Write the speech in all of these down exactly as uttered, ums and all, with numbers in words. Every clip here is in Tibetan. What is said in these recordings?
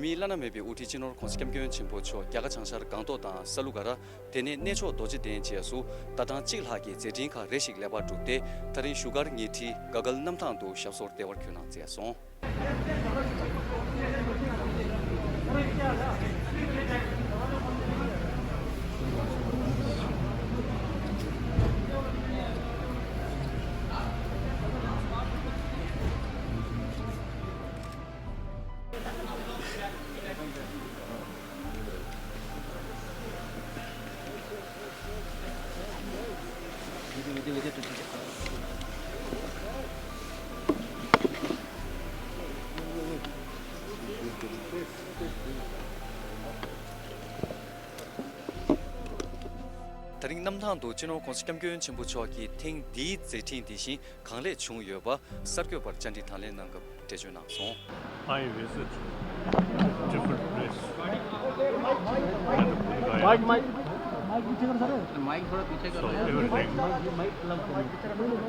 མིའི་བླ་ན་མེད་པའི་དབུ་ཁྲིད་སྤྱི་ནོར་༸གོང་ས་༸སྐྱབས་མགོན་ཆེན་པོ་མཆོག་རྒྱ་གར་བྱང་ཤར་སྒང་ཏོག་དང་ས་ལུ་ག་ར། དེ་ནས་གནས་མཆོག་རྡོ་རྗེ་གདན་བཅས་སུ་ཟླ་གྲངས་གཅིག་ལྷག་གི་མཛད་འཕྲིན་ཁག་རེ་ཞིག་ལེགས་པར་གྲུབ་སྟེ། ད་རིང་བཞུགས་སྒར་ཉེ་ཁྲིའི་དགའ་སྐལ་གནམ་ཐང་དུ་ཞབས་སོར་བདེ་བར་འཁོད་གནང་མཛད་སོང་། ད་རིང་གནམ་ཐང་དུ་སྤྱི་ནོར་༸གོང་ས་༸སྐྱབས་མགོན་ཆེན་པོ་མཆོག་གིས་ཐེངས་འདིའི་མཛད་འཕྲིན་དེ་བཞིན་གང་ལེགས་བྱུང་ཡོད་པ་གསར་འགོད་པར་བཅར་འདྲི་དང་ལེན་གནང་སྐབས་འགྲེལ་བརྗོད་གནང་སོང་། I visit different place. Mike, Mike, Mike, पीछे कर, sir. Mike थोड़ा पीछे कर। So everything,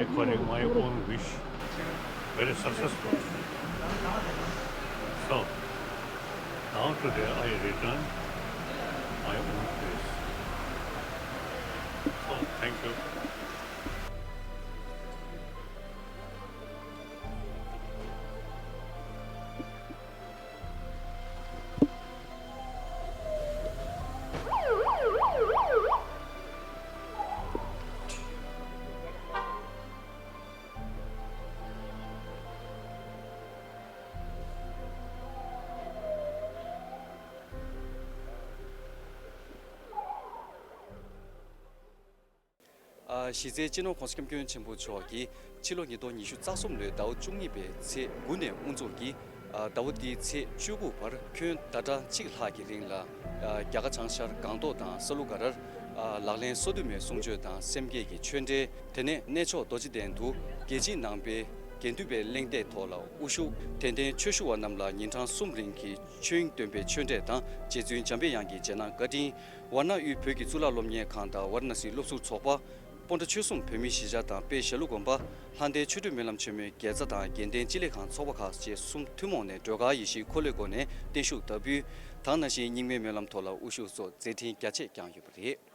according my own wish, very successful. So now today I return my own place. So thank you. ཨ། གཞི་རྩའི་སྤྱི་ནོར་༸གོང་ས་༸སྐྱབས་མགོན་ཆེན་པོ་མཆོག་གིས་ཕྱི་ལོ་ཉིས་སྟོང་ཉི་ཤུ་རྩ་གསུམ་ལོའི་ཟླ་བ་བཅུ་གཉིས་པའི་ཚེས་དགུ་ནས་དབུ་འཛུགས་ཀྱིས། ཨ། ཟླ་བ་འདིའི་ཚེས་བཅུ་དགུ་བར་ཁྱོན་ཟླ་གྲངས་གཅིག་ལྷག་གི་རིང་ལ། ཨ། རྒྱ་གར་བྱང་ཤར་སྒང་ཏོག་དང་ས་ལུ་ག་རར། ཨ། ལག་ལེན་སོ་བདུན་མའི་གསུང་ཆོས་དང་སེམས་བསྐྱེད་ཀྱི་ཆོས་འབྲེལ། དེ་ནས་གནས་མཆོག་རྡོ་རྗེ་གདན་དུ་རྒྱལ་སྤྱིའི་ནང་པའི་དགེ་འདུན་པའི་གླེང་སྟེགས་ཐོག་ལ་དབུ་བཞུགས། དད་ལྡན་ཆོས་ཞུ་བ་རྣམས་ལ་ཉིན་གྲངས་གསུམ་རིང་གི་ཆོས་དབྱིངས་སྟོན་པའི་ཆོས་འབྲེལ་དང་། རྗེ་བཙུན་འཇམ་པའི་དབྱངས་ཀྱི་རྗེས་གནང་བཀའ་དྲིན། ཝཱ་ཎ་དབུས་བོད་ཀྱི་གཙུག་ལག་སློབ་གཉེར་ཁང་དང་ཝཱ་ར་ཎ་སིའི་སློབ་ཟུར་ཚོགས་པ། སྤོན་ཊ་ཆོལ་གསུམ་བོད་མིའི་གཞིས་ཆགས་དང་དཔལ་ཞྭ་ལུ་དགོན་པ། ལྷ་ལྡན་ཆོ་འཕྲུལ་སྨོན་ལམ་ཆེན་མོའི་དགེ་རྩ་དང་དགེ་ལྡན་སྤྱི་ལེ་ཁང་ཚོགས་པ་ཁག་བཅས་གསུམ་ཐུན་མོང་ནས་སྒྲོལ་དཀར་ཡེ་ཤེས་འཁོར་ལོའི་སྒོ་ནས་བརྟན་བཞུགས་བདག་འབུལ་དང་། ནང་བཞིན་རྙིང་མའི་སྨོན་ལམ་ཐོག་ལ་དབུ་བཞུགས་སོགས་མཛད་འཕྲིན་རྒྱ་ཆེ་བསྐྱངས་ཡོད་པ་རེད།